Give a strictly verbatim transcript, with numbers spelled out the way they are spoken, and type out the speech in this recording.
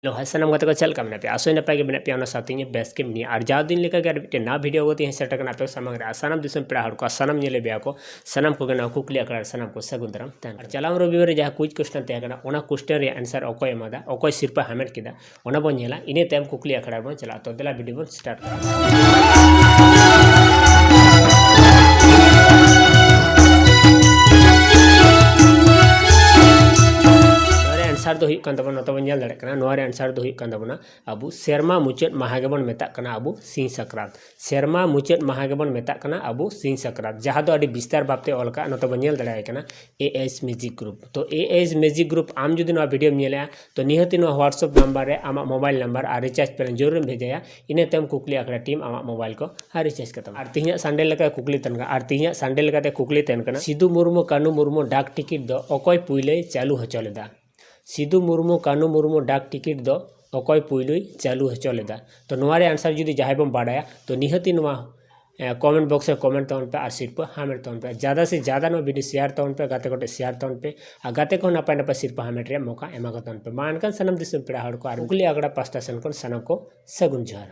Hello, ᱦᱟᱭ ᱥᱟᱱᱟᱢ ᱜᱟᱛᱮ ᱠᱚ, ᱪᱮᱫ ᱞᱮᱠᱟ ᱢᱮᱱᱟᱜ ᱯᱮᱭᱟ? ᱟᱥᱚᱭ ᱱᱟᱯᱟᱭ ᱜᱮ ᱢᱮᱱᱟᱜ ᱯᱮᱭᱟ, ᱚᱱᱟ ᱥᱟᱶᱛᱮ ᱤᱧ ᱵᱮᱥ ᱜᱮ ᱢᱤᱱᱟᱹᱧᱟ᱾ ᱟᱨ ᱡᱟᱣ ᱫᱤᱱ ᱞᱮᱠᱟ ᱜᱮ ᱟᱨ ᱢᱤᱫᱴᱮᱱ ᱱᱟᱣᱟ ᱵᱷᱤᱰᱤᱭᱳ ᱠᱟᱛᱮ ᱤᱧ ᱥᱮᱴᱮᱨ ᱠᱟᱱᱟ ᱟᱯᱮ ᱥᱟᱢᱟᱝ ᱨᱮ᱾ ᱟᱨ ᱥᱟᱱᱟᱢ ᱫᱤᱥᱚᱢ ᱯᱮᱲᱟ ᱦᱚᱲ ᱠᱚ, ᱥᱟᱱᱟᱢ ᱧᱮᱞᱮ ᱵᱮᱭᱟ ᱠᱚ, ᱥᱟᱱᱟᱢ ᱠᱚᱜᱮ ᱱᱚᱣᱟ ᱠᱩᱠᱞᱤ ᱟᱠᱷᱲᱟ ᱨᱮ ᱥᱟᱱᱟᱢ ᱠᱚ ᱥᱟᱹᱜᱩᱱ ᱫᱟᱨᱟᱢ ᱛᱟᱦᱮᱱ ᱠᱟᱱᱟ᱾ ᱟᱨ ᱪᱟᱞᱟᱣ ᱨᱚᱵᱤᱵᱟᱨ ᱨᱮ ᱡᱟᱦᱟᱸ ᱠᱩᱭᱤᱡᱽ ᱠᱚᱥᱪᱮᱱ ᱛᱟᱦᱮᱸ ᱠᱟᱱᱟ, ᱚᱱᱟ ᱠᱚᱥᱪᱮᱱ ᱨᱮᱭᱟᱜ ᱟᱱᱥᱟᱨ ᱚᱠᱚᱭ ᱮᱢᱟᱫᱟ, ᱚᱠᱚᱭ ᱥᱤᱨᱯᱟᱹ ᱦᱟᱢᱮᱴ ᱠᱮᱫᱟ, ᱚᱱᱟ ᱵᱚᱱ ᱧᱮᱞᱟ᱾ ᱤᱱᱟᱹ ᱛᱟᱭᱚᱢ ᱠᱩᱠᱞᱤ ᱟᱠᱷᱲᱟ ᱨᱮᱵᱚᱱ ᱪᱟᱞᱟᱜᱼᱟ᱾ ᱛᱚ ᱫᱮᱞᱟ ᱵᱷᱤᱰᱤᱭᱳ ᱵᱚᱱ ᱥᱴᱟᱨᱴ ᱠᱟᱜᱼᱟ᱾ ᱱᱚᱣᱟ ᱨᱮᱭᱟᱜ ᱟᱱᱥᱟᱨ ᱫᱚ ᱦᱩᱭᱩᱜ ᱠᱟᱱ ᱛᱟᱵᱚᱱᱟ, ᱱᱚᱛᱮ ᱵᱚᱱ ᱧᱮᱞ ᱫᱟᱲᱮᱭᱟᱜ ᱠᱟᱱᱟ, ᱱᱚᱣᱟ ᱨᱮᱭᱟᱜ ᱟᱱᱥᱟᱨ ᱫᱚ ᱦᱩᱭᱩᱜ ᱠᱟᱱ ᱛᱟᱵᱚᱱᱟ ᱟᱵᱚ ᱥᱮᱨᱢᱟ ᱢᱩᱪᱟᱹᱫ ᱢᱟᱦᱟ ᱜᱮᱵᱚᱱ ᱢᱮᱛᱟᱜ ᱠᱟᱱᱟ ᱟᱵᱚ ᱥᱤᱧ ᱥᱟᱠᱨᱟᱛ᱾ ᱥᱮᱨᱢᱟ ᱢᱩᱪᱟᱹᱫ ᱢᱟᱦᱟ ᱜᱮᱵᱚᱱ ᱢᱮᱛᱟᱜ ᱠᱟᱱᱟ ᱟᱵᱚ ᱥᱤᱧ ᱥᱟᱠᱨᱟᱛ, ᱡᱟᱦᱟᱸ ᱫᱚ ᱟᱹᱰᱤ ᱵᱤᱥᱛᱟᱨ ᱵᱷᱟᱵᱛᱮ ᱚᱞ ᱠᱟᱜᱼᱟ, ᱱᱚᱛᱮ ᱵᱚᱱ ᱧᱮᱞ ᱫᱟᱲᱮᱭᱟᱭ ᱠᱟᱱᱟ, ᱮ ᱮᱥ Music Group᱾ ᱛᱚ ᱮ ᱮᱥ Music Group, ᱟᱢ ᱡᱩᱫᱤ ᱱᱚᱣᱟ ᱵᱷᱤᱰᱤᱭᱳᱢ ᱧᱮᱞᱮᱜᱼᱟ, ᱛᱚ ᱱᱤᱦᱟᱹᱛ ᱱᱚᱣᱟ WhatsApp ᱱᱟᱢᱵᱟᱨ ᱨᱮ ᱟᱢᱟᱜ ᱢᱳᱵᱟᱭᱤᱞ ᱱᱟᱢᱵᱟᱨ ᱟᱨ ᱨᱤᱪᱟᱨᱡᱽ ᱯᱞᱟᱱ ᱡᱟᱹᱨᱩᱲᱮᱢ ᱵᱷᱮᱡᱟᱭᱟ᱾ ᱤᱱᱟᱹ ᱛᱟᱭᱚᱢ ᱠᱩᱠᱞᱤ ᱟᱠᱷᱲᱟ ᱴᱤᱢ ᱟᱢᱟᱜ ᱢᱳᱵᱟᱭᱤᱞ ᱠᱚ ᱟᱨ ᱨᱤᱪᱟᱨᱡᱽ ᱠᱟᱛᱟᱢᱟ᱾ ᱟᱨ ᱛᱮᱦᱮᱧᱟᱜ ᱥᱟᱱᱰᱮ ᱞᱮᱠᱟ ᱠᱩᱠᱞᱤ ᱛᱟᱦᱮᱱ ᱠᱟᱱᱟ, ᱟᱨ ᱛᱮᱦᱮᱧᱟᱜ ᱥᱟᱱᱰᱮ ᱞᱮᱠᱟᱛᱮ ᱠᱩᱠᱞᱤ ᱛᱟᱦᱮᱱ ᱠᱟᱱᱟ, ᱥᱤᱫᱩ ᱢᱩᱨᱢᱩ ᱠᱟᱹᱱᱩ ᱢᱩᱨᱢᱩ ᱰᱟᱠ ᱴᱤᱠᱤᱴ ᱫᱚ ᱚᱠᱚᱭ ᱯᱩᱭᱞᱟᱹᱭ ᱪᱟᱹᱞᱩ ᱦᱚᱪᱚ ᱞᱮᱫᱟ? ᱥᱤᱫᱩ ᱢᱩᱨᱢᱩ ᱠᱟᱹᱱᱩ ᱢᱩᱨᱢᱩ ᱰᱟᱠ ᱴᱤᱠᱤᱴ ᱫᱚ ᱚᱠᱚᱭ ᱯᱩᱭᱞᱩᱭ ᱪᱟᱹᱞᱩ ᱦᱚᱪᱚ ᱞᱮᱫᱟ? ᱛᱚ ᱱᱚᱣᱟ ᱨᱮᱭᱟᱜ ᱟᱱᱥᱟᱨ ᱡᱩᱫᱤ ᱡᱟᱦᱟᱸᱭ ᱵᱚᱱ ᱵᱟᱰᱟᱭᱟ, ᱛᱚ ᱱᱤᱦᱟᱹᱛᱤ ᱱᱚᱣᱟ ᱠᱚᱢᱮᱱᱴ ᱵᱚᱠᱥ ᱨᱮ ᱠᱚᱢᱮᱱᱴ ᱛᱟᱵᱚᱱ ᱯᱮ ᱟᱨ ᱥᱤᱨᱯᱟᱹ ᱦᱟᱢᱮᱴ ᱛᱟᱵᱚᱱ ᱯᱮ᱾ ᱡᱟᱫᱟ ᱥᱮ ᱡᱟᱫᱟ ᱱᱚᱣᱟ ᱵᱷᱤᱰᱤᱭᱳ ᱥᱮᱭᱟᱨ ᱛᱟᱵᱚᱱ ᱯᱮ, ᱜᱟᱛᱮ ᱠᱚᱴᱷᱮᱱ ᱥᱮᱭᱟᱨ ᱛᱟᱵᱚᱱ ᱯᱮ, ᱟᱨ ᱜᱟᱛᱮ ᱠᱚᱦᱚᱸ ᱱᱟᱯᱟᱭ ᱱᱟᱯᱟᱭ ᱥᱤᱨᱯᱟᱹ ᱦᱟᱢᱮᱴ ᱨᱮᱭᱟᱜ ᱢᱚᱠᱟ ᱮᱢᱟ ᱠᱚ ᱛᱟᱵᱚᱱ ᱯᱮ᱾ ᱢᱟ ᱮᱱᱠᱷᱟᱱ ᱥᱟᱱᱟᱢ ᱫᱤᱥᱚᱢ ᱯᱮᱲᱟ ᱦᱚᱲ ᱠᱚ ᱟᱨ ᱠᱩᱠᱞᱤ ᱟᱠᱷᱲᱟ ᱯᱟᱥᱴᱟ ᱥᱮᱱ ᱠᱷᱚᱱ ᱥᱟᱱᱟᱢ ᱠᱚ ᱥᱟᱹᱜᱩᱱ ᱡᱚᱦᱟᱨ᱾